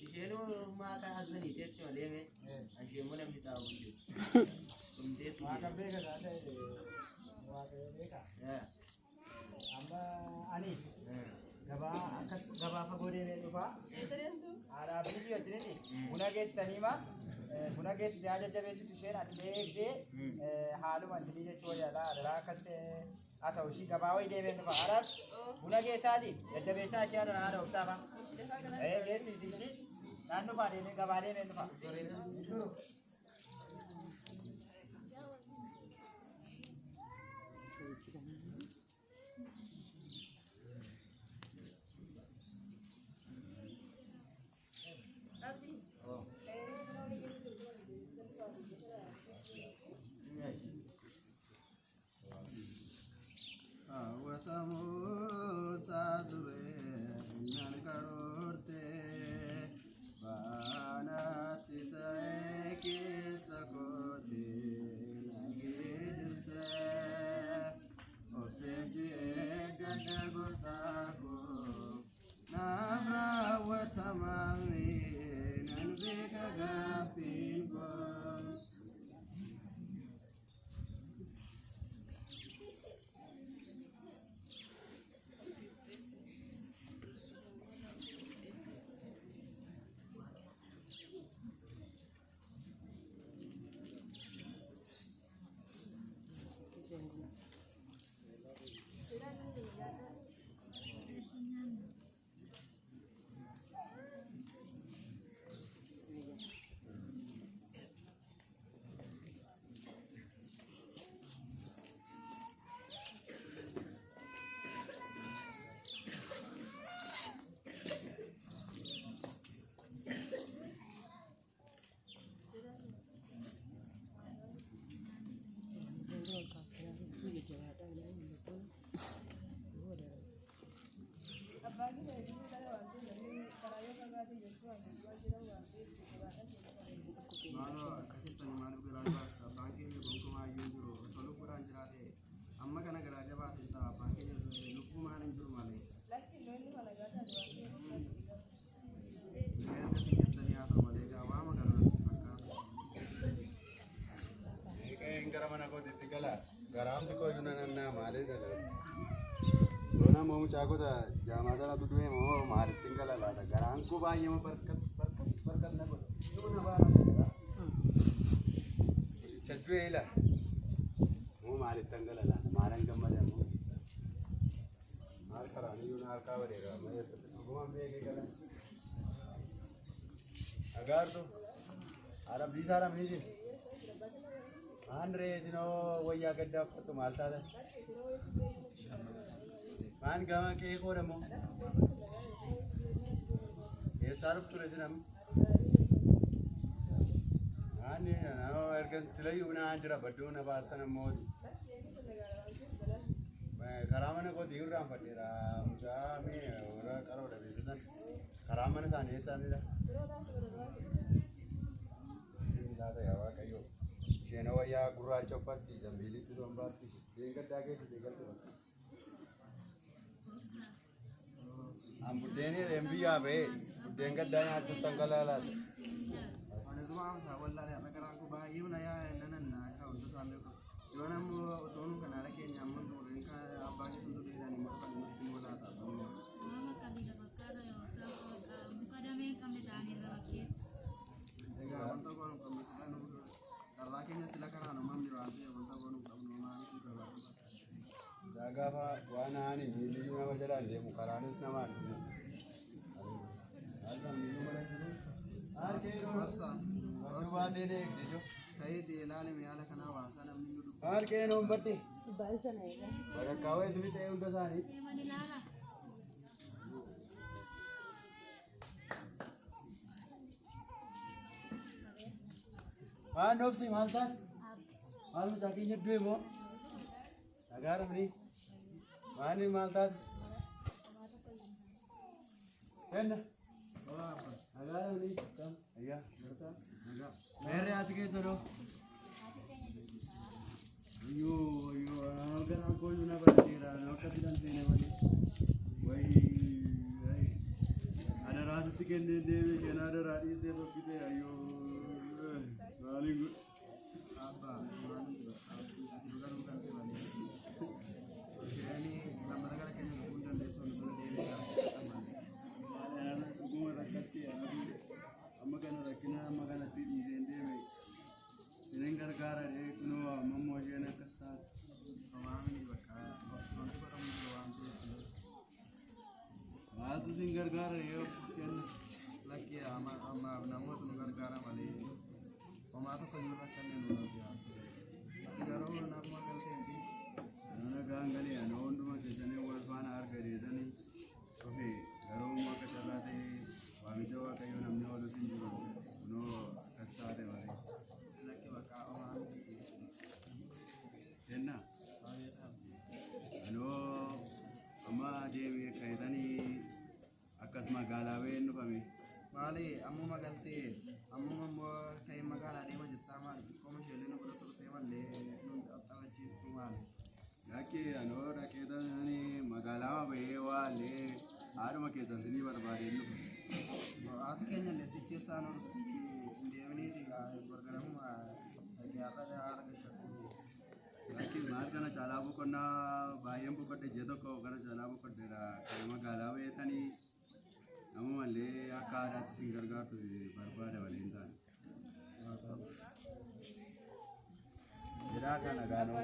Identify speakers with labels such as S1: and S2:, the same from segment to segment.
S1: Isheenuu maata haasanii teessi malee mee ishee immoo namni taa'u hin jiru. Dhumteetti
S2: Waaqa beeka taatee waaqayyo beeka. Amma ani gabaa akkas gabaa fagoo deemee dhufaa. Haadha abdii wajjinitti buna geessisanii ma buna geessisee haa jajjabeessitu isheen ati eegdee haaluma intinii jechuu wayyaadha. Adaraa akkas haa ta'u ishii gabaa wayii deemee dhufa. Haadha buna geessaati jajjabeessaa ishee adaraa haadha obsaafa. Geessisi ishii naan dhufaa deemee gabaa deemee dhufa.
S3: Hawwatamuu duree nan karoorsee baanaatti ta'ee keessa kootee na geedirsee obseensi eeggadha gooftaa koo naaf raawwatamame nan beeka gaaffiin koo. Maaloo akkasitti maaliif garaa jabaata? Abbaan keenya gonkumaa iyyuu hin jiru. Osoo lubbuudhaan jiraate amma kana garaa jabaate hin ta'a. Abbaan keenya lubbumaan hin jiru malee. Mee akkasii jettanii haa ta'u malee egaa waama kana natti fakkaata.
S4: Qe'een gara mana kootiitti gala. Garaamti koo iyyuu nanannaa maaliif gala? Yoona immoo mucaa gosa jaamaa sanatu du'e moo maalitti hin gala laata? Garaan koo baay'ee barkat barkat barkat na godha. Yoo na baana godha. Mucicha du'e ila. Moo maalitti hin gala laata? Maalan gammada moo? Maal karaan iyyuu na harkaa badeera. Amma eessatti dhugumaan beekee gala. Agaartu. Haadha Abdiisaa dha miti. Maan reesinoo wayyaa gaddaa uffatu maal taatan? Maan gama qe'ee koo dammoo? Eessaa dhuftu reesin amma? Maan nama erga silayyuu naa jira badduu na baasan ammoo. Karaa mana kootii irraanfadheera mucaa mee warra qaroo dhabeessa san karaa mana isaanii eessaanidha? Laata yaa Waaqayyo. Isheen wayyaa gurraacha uffatti zambiilitti sombaatti isheen gaddaa keessa ishee galte bakka. An buddeen hireen biyyaa ba'ee buddeen gaddaa nyaachuuf dhangala'aa laata.
S3: Anasuma amsa wallaalee har'a garaan koo baay'ee na yaa nanannaa akka wantoota isaan beeku. Yoon ammoo otoo nu kana haala keenya ammoo duureen abbaa keessa osoo deebi'anii immoo dhufan nutti immoo laata abbaan. Egaa wanta goonu qabnu sila nu carraa keenya sila karaan uumamni waan ta'eef wanta goonu qabnu maaliif nu barbaadu.
S4: Yaa gaafa waan aani miilliyyuu nama jalaan deemu karaanis namaan dhumu. Maal kan miilluu mana jiru? Maal keeroo?
S3: Obsa.
S4: Badduu baatee deegdi jiru.
S3: Ta'ee ilaalame haala kanaa waasaa namni nu dubbisu.
S4: Maal keenoon badde? Bakakkaa wayitu fixee hunda isaanii. Maal obsi maal taate? Maal mucaa keenya du'e moo? Nagaa dhufni. Maali maal taate? Kenna. Nagaa dhufni. Ayyaa. Meerre haati keessa doo? Ayyoo ayyoo garaan koo iyyuu na barateera akkasi dhan seene malee. Wayii adaraa sitti kenneen deeme isheen adaraa dhiisee tokkitee ayyoo maaliin godhu.
S3: Abbaa maaliin godha? Ati garuu kan ta'e malee. Isheen lammata gara keenya dhufuu hin dandeessu nu bira deemee gara keessa malee.
S4: Dhuguma rakkatti amma kana rakkina amma kanatti dhiiseen deeme. Isinin gargaara kunoo amma immoo isheen akkas taate.
S3: Homaamini bakka wanti godhamu jiru waan ta'eef.
S4: Maaltu isin gargaara yoo kenna?
S3: Lakki ammaaf namoota nu gargaara malee homaa tokko iyyuu rakkanne nu argaa. Ati garuu naguma galteenti.
S4: Anoo nagaan galee anoo hunduma keessanii wal faana argadeetanii dhufe garuu immoo akka carraa ta'ee waamicha Waaqayyoo namni oolus hin jiru kunoo akkas taate malee.
S3: Lakki bakka homaa miti.
S4: Kenna anoo amma deemee ka'etanii akkas magaalaa ba'een dhufame.
S3: Maali ammuma galtee ammuma immoo ka'ee magaalaa deema jettaa maali xiqqooma isheellee nu bira turtee malee nu taphachiistu maali.
S4: Lakki anoo dhaqeetanii magaalaa ba'ee waallee haadhuma keessan sinii barbaadeen dhufe.
S3: Haati keenya illee sichi isaan hin deeminiiti gargaaramuma dhagee har'a argachuu.
S4: Lakki maal kana caalaa boqonnaa baay'een boqodhe ji'a tokko kana caalaa boqodheera. Kan magaalaa ba'eetanii namumallee akka aadaatti sin gargaartu barbaada malee hin taane. Jedhaa kana gaanoo.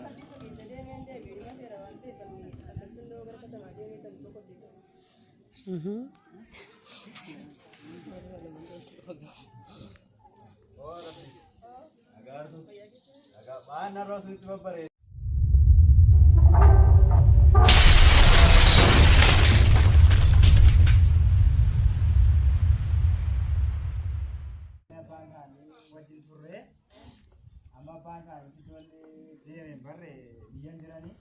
S4: Waan narra sitti babbareeda.
S2: Abbaan isaanii wajjin turre amma abbaan isaanii ijoollee deemeen barre biyyan jiranii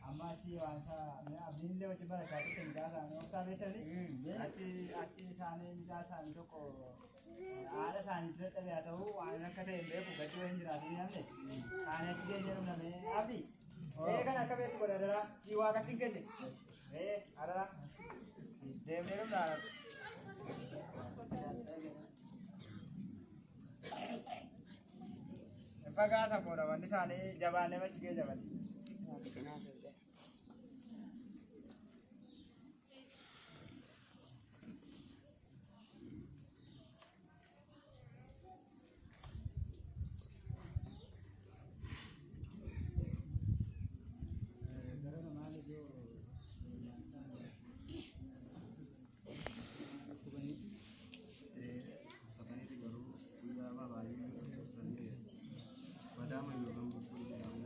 S2: amma achi waan isaa abdiin illee wajjin barachaa turte mucaa isaanii obsaa beektanii achi achi isaanii mucaa isaanii tokko haadha isaanii dadhabe haa ta'u waan akka ta'e hin beeku gadi wayiin jiraatu hin namne isaanii achi geessee dhumname abdii ee kan akka beeku godha adaraa sii waaqatti hin kenne ee adaraa deemnee dhumna. Fagaata koodha wanti isaanii jabaannee achi keessa jabate.
S3: Dhukkubsataniiti garuu guyyaa baay'ee dhukkubsatanii madaama yookaan bukkuun jedhamu.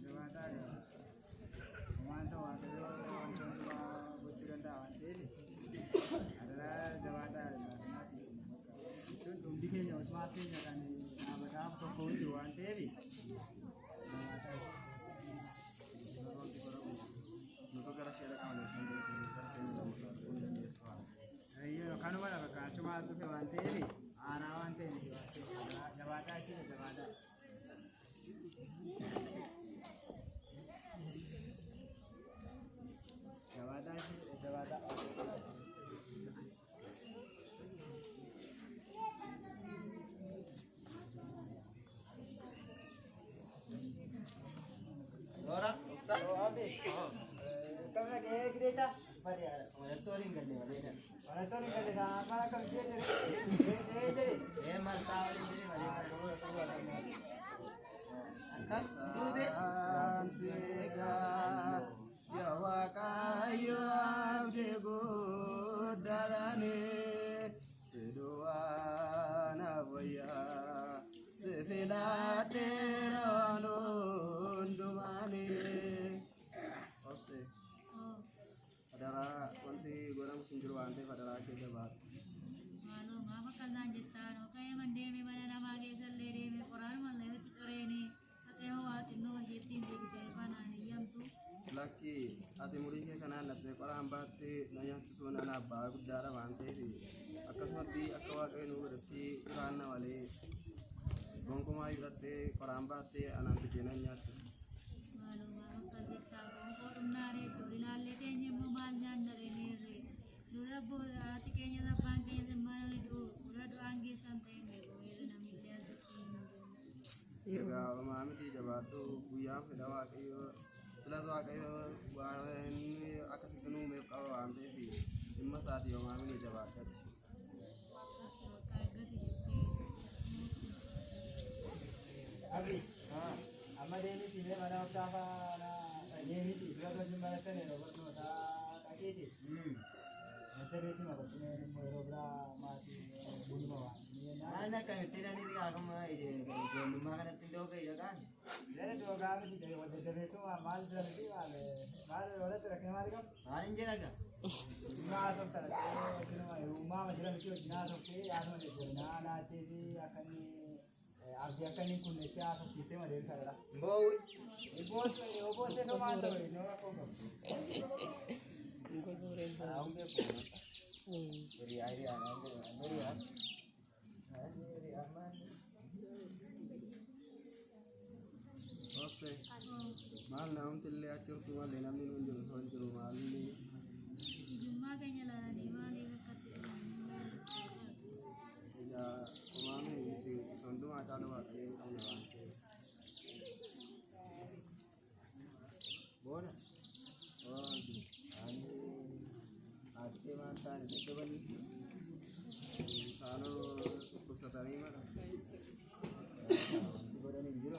S2: Jabaataa wanta Waaqayyoo wanta hundumaa gochuu danda'a waan ta'eef adaraa jabaataa jechuun hundi keenya osumaa keenya kan dhaabataaf tokko hundi waan ta'eef jabaataa.
S3: Wanti godhamu nutu gara ishee dhaqaa isheen beektu gara keenya lammataa dhufuu hin dandeessu haala.
S2: Eeyyoo kanuma bakka achumaa dhufe waan ta'eef aanaa waan ta'eef jabaataa jechuudha jabaataa. Jabaataa jechuudha jabaataa.
S1: Lora,
S2: Oh, Abi. Kam lagi kita?
S1: Wantoonni hin galle malee.
S2: Wantoonni galle sama kam dia jadi. Jadi.
S1: Ee marsaa waliin jiru malee. Akkas duute.
S3: Anseegaa yaa Waaqayyo abdii guddaadhaani si duwwaa na wayyaa si filadheera waan hundumaani. Obse adaraa wanti godhamu hin jiru waan ta'eef adaraa kee jabaadhu.
S5: Maaloo maaf akkanaan jettaan ka'ee man deeme mana namaa keessa illee deeme qoraanuma illee itti coreenii haqee waa xinnoo isheettiin deebisee faanaan hiyyamtu.
S3: Lakki ati murii kee kanaan laftee qoraan baattee na nyaachisuun ana abbaa guddaadha waan ta'eef akkasumatti akka Waaqayyo nu godhetti jiraanna malee gonkumaa hidhattee qoraan baattee anaan fidee na nyaachisu.
S5: Maaloo maaf akkas jettaa qoonqoo dhumnaaree dulinaallee teenye immoo maal nyaanna reemeerree. Warra haati keenya abbaan keenya maal du'u warra du'aan geessan ta'e beeku weerra namni illee asitti hin jiru.
S3: Egaa homaa miti jabaadhu guyyaan fedha Waaqayyoo silas Waaqayyoo waan inni akkasitti nu uumeef qaba waan ta'eef dhimma isaatii homaa miti jabaadhati.
S5: Bakka eeggate jettee.
S2: Abi, amma deemiti mee mana obsaa faana deemiti dura wajjin barattan yeroo barnootaa dhaqiiti. Natti maqaa immoo yeroo biraa maatii bulma waan.
S1: Naan akkamitti dhani akkuma ijoollummaa kanatti iddoo ga'e dhaqaan.
S2: Jara doogaa miti jajjabeessuma maal jira miti maal walitti rakkina maal qabu?
S1: Maal hin jedha gaa?
S2: Dhimma haasofta dhaqee uumaama jira miti wajjin haasoftee haasuma jajjabinaa laattee fi akka inni abdii akka inni kunnetti haasofsiistee madeemsa dha.
S1: Mboowi.
S2: Obboosee too maal ta'u inni rakkoo qabu.
S1: Hiriyaa hiriyaa naan jedhu hiriyaa. Hiriyaa maal?
S3: Obse maal namti illee achi jirtu malee namni nuun jiru osoo hin jiru maalli
S5: Ijummaa keenya ilaalanii maaliif akkatti dhufan?
S3: egaa homaa miti hundumaa caalu Waaqayyo hin qabne waan ta'eef.
S1: Boona. Ani haatee maal taane dadhabanii.
S3: Isaanoo dhukkubsatanii mala.
S1: Wanti godhan hin jiru.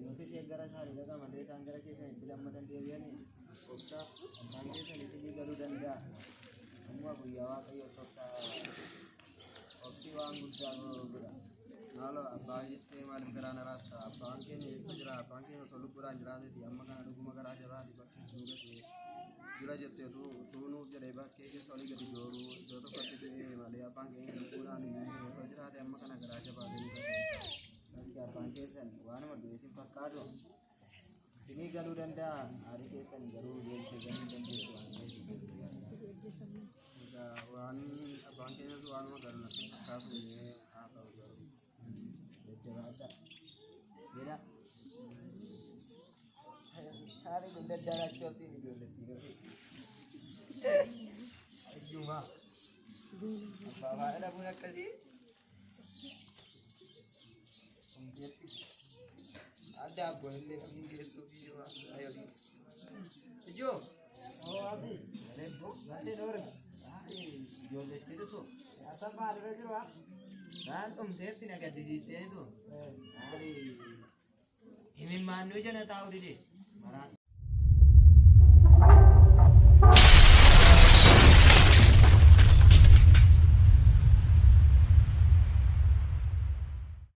S1: Nuti isheen gara isaanii dhaqa malee isaan gara keessanitti lammatan deebi'anii obsaa abbaan keessanitti ni galuu danda'a. Amma guyyaa Waaqayyo obsaa obsi waan guddaa godha.
S3: Maaloo abbaa jettee maaliif garaa na raasta? Abbaan keenya eessa jira? Abbaan keenya osoo lubbuudhaan jiraateeti amma kana dhuguma garaa jabaati bakki nu gate jira jettee utuu nuuf jedhee bakkee keessa olii gadi jooruu iddoo tokkotti du'ee malee abbaan keenya lubbuudhaan hin jiru osoo jiraate amma kana garaa jabaatee nu gate.
S1: Bakki abbaan keessan waanuma du'eetiin fakkaatu. Isinii galuu danda'a. Haadhi keessan garuu deemtee galuu hin dandeessu waan ta'eef.
S3: Egaa waan abbaan keenyas waanuma galu natti hin fakkaatu mee haa ta'u garuu.
S1: Jajjabaadha. Jedha. Haadhi kun daddaaraachuu abdiin ijoollettii gafe. Ijjumaa. Abbaa haadha dhabuun akkasii. Humteetti. Adda abboon illee namni geessuu fi waan ayolii. Ijoo.
S2: Oo Abi,
S1: Reebbo.
S2: natti dhoore.
S1: Ijoollettiitu.
S2: Asaan maalirra jiru haa?
S1: Naan dhumteetti na gaddisiisteetu. Maali? Himimmaannuu jala taa'u dide. Maraa.